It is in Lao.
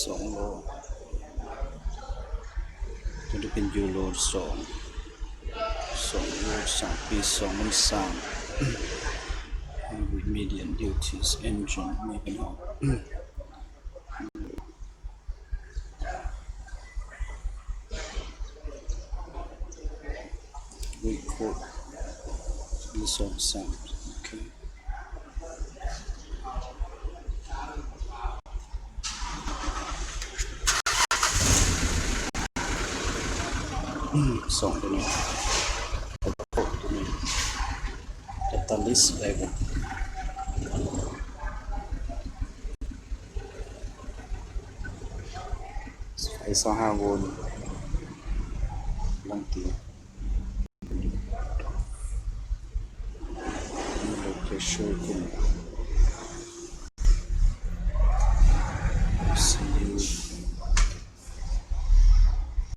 ສອງໂລ ຕົວນີ້ເປັນຢູໂຣສອງ ສອງໂລສາມ ປີສອງພັນສາມ Medium duties engine ມີບັນຫາ Record ມີສອງສາມ ໂອເຄ ສອງຕົວນີ້ ຕົວນີ້ Catalyst ໄດ້ບໍ່? ໄຟຊາວຫ້າໂວນ ລັງຕີ Low pressure ຂຶ້ນ